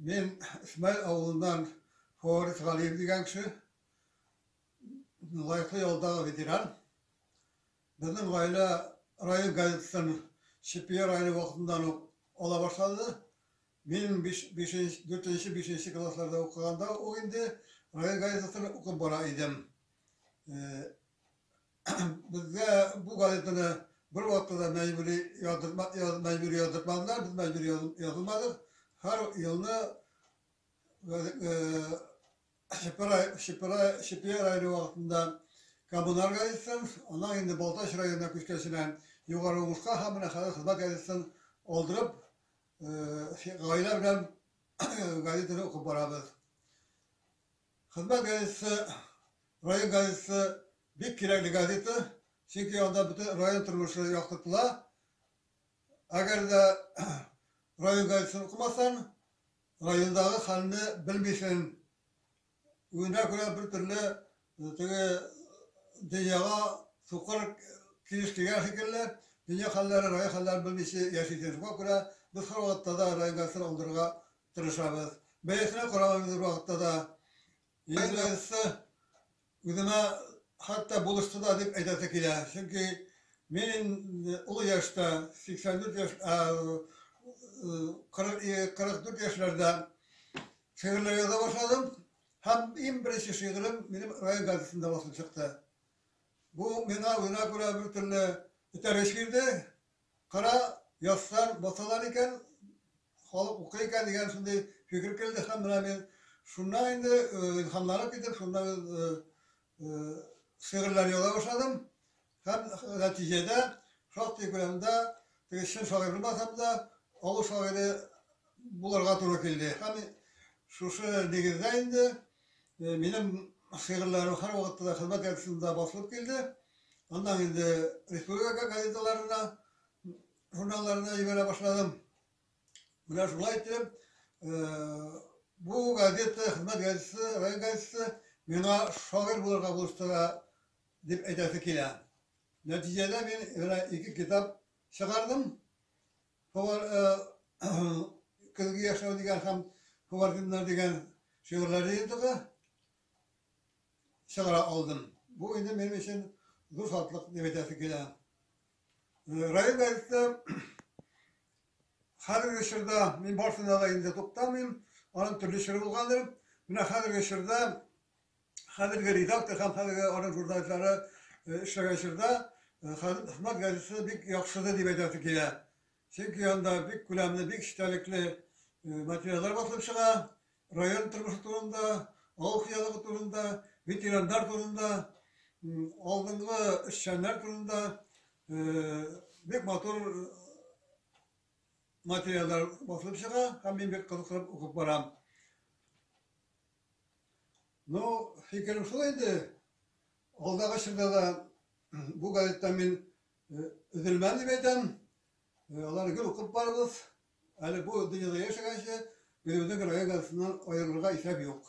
Мин Исмаил авылыннан Фаварис Галиев дигән кеше, лаеклы ялдагы ветеран. Безнең гаилә район газетасын Чепья районы вакытыннан ук ала башлады. Мин дүртенче, бишенче классларда укыганда ук инде район газетасын укып бара идем. Безгә бу газетаны бер вакытта да мәҗбүри яздыртма, мәҗбүри яздыртмадылар, без мәҗбүри язылмадык. Һәр елны Чепья районы вакытында Коммунар газетасын, аннан инде Балтач районына күчкәченә Югары Уңышка һәм менә хәзер Хезмәт газетасын алдырып, гаилә белән газетаны укып барабыз. Хезмәт газетасы, район газетасы бик кирәкле газета, чөнки анда бөтен район тормышы яктыртыла. Әгәр дә район газетасын укымасаң, райондагы хәлне белмисең. Үзенә күрә бер төрле теге дөньяга сукыр килеш килгән шикелле, дөнья хәлләре, район хәлләрен белмичә яшисең. Шуңа күрә без һәрвакытта да район газетасын алдырырга тырышабыз. Бәясенә карамыйбыз бервакытта да. Район газетасы үземә хәтта булышты да дип әйтәсе килә. Чөнки мин инде олы яшьтә, 84 яшь, 44 яшьләрдә шигырьләр яза башладым. Һәм иң беренче шигырем минем район газетасында басылып чыкты. Бу миңа үзенә күрә бер төрле этәргеч бирде. Кара, язсаң, басалар икән, халык укый икән дигән шундый фикер килде һәм менә мин шуннан инде илһамланып китеп, шуннан шигырьләр яза башладым. Һәм нәтиҗәдә шактый күләмдә теге чын шагыйрь булмасам да, авыл шагыйре булырга туры килде. Һәм шушы нигездә инде минем шигырьләрем һәрвакытта да Хезмәт газетасында басылып килде. Аннан инде республика газеталарына, журналларына җибәрә башладым. Менә шулай итеп, бу газета, Хезмәт газетасы, район газетасы миңа шагыйрь булырга булышты да дип әйтәсе килә. Нәтиҗәдә мин менә ике китап чыгардым. Көзге яшәү дигән һәм Фавардиннар дигән шигырьләр җыентыгы чыгара алдым. Бу инде минем өчен зур шатлык дип әйтәсе килә. Район газеты хәзерге чорда мин барысына да инде туктамыйм, аның төрле чоры булгандыр. Менә хәзерге чорда хәзерге редактор һәм хәзерге аның журналистлары эшләгән чорда Хезмәт газетасы бик яхшырды дип әйтәсе килә. Чөнки анда бик күләмле, бик эчтәлекле материаллар басылып чыга. Район тормышы турында, авыл хуҗалыгы турында, ветераннар турында, алдынгы эшчәннәр турында бик матур материаллар басылып чыга һәм мин бик кызыксынып укып барам. Ну, фикерем шул инде, алдагы чорда да бу газеттан мин өзелмәм дип әйтәм. Аларны гел укып барабыз. Әле бу дөньяда яшәгәнче, үзебезнең район газетасыннан аерылырга исәп юк.